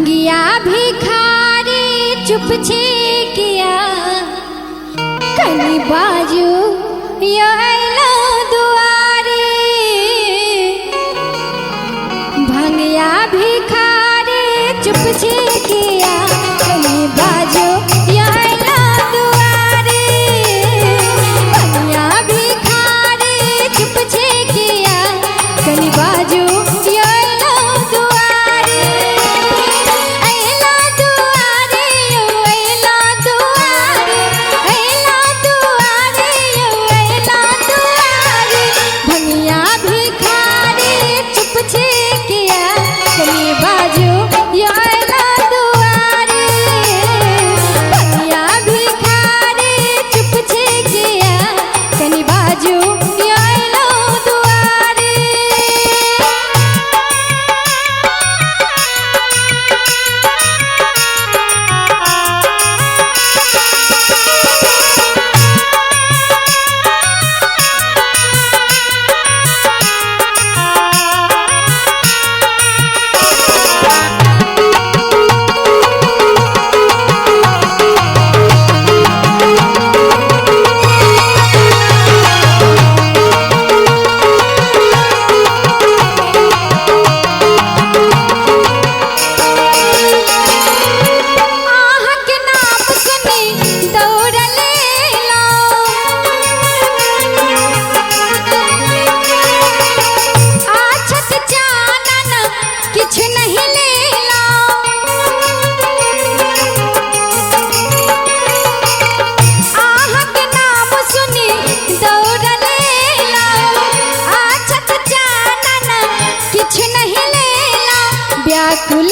भंगिया भिखारी चुप छे किया, कनी बाजू यो अइलो दुआरे। भंगिया भिखारी चुप छे किया, कनी बाजू यो अइलो दुआरे। भंगिया भिखारी चुप छे किया, कनी बाजू यो अइलो दुआरे। अइलो दुआरे यो अइलो दुआरे, अइलो दुआरे यो अइलो दुआरे। भंगिया भिखारी चुप छे किया, कनी बाजू यो अइलो दुआरे। भंगिया भिखारी चुप छे किया, कनी बाजू यो अइलो दुआरे। अहाँके नाम सुनि दौड़ल एलौं, आछत चानन किछु नहि लेलौं। अहाँके नाम सुनि दौड़ल एलौं, आछत चानन किछु नहि लेलौं। व्याकुल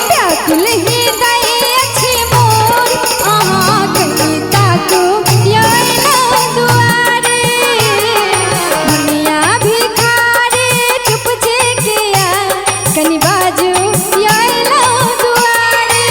व्याकुल हृदय अछि मोर, अहाँ कनी ताकू यो अइलो दुआरे। भंगिया भिखारी चुप छे किया, कनी बाजू यो अइलो दुआरे।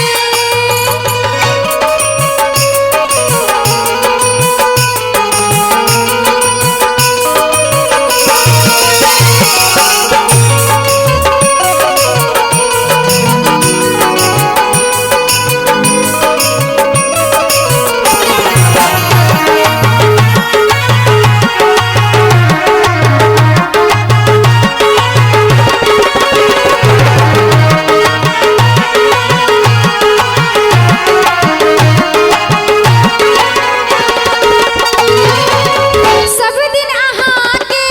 सब दिन अहाँके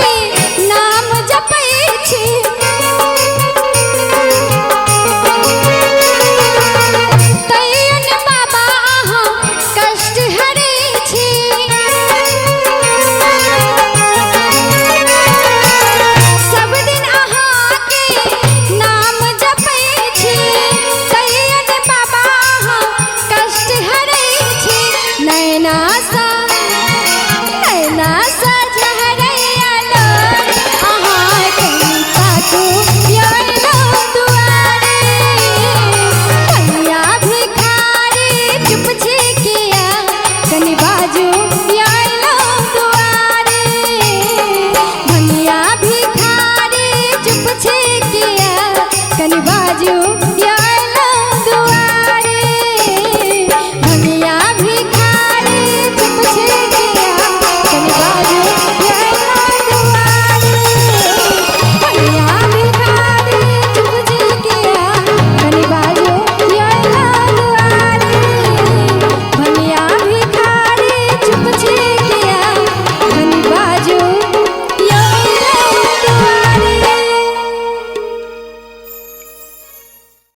नाम जपै छी, तैयो ने बाबा अहाँ कष्ट हरै छी। सब दिन अहाँके नाम जपै छी, तैयो ने बाबा अहाँ कष्ट हरै छी। नैना सा नैना सा झहरैया लोर, अहाँ कनी ताकू यो अइलो दुआरे। भंगिया भिखारी चुप छे किया, कनी बाजू यो अइलो दुआरे। भंगिया भिखारी चुप छे किया, कनी बाजू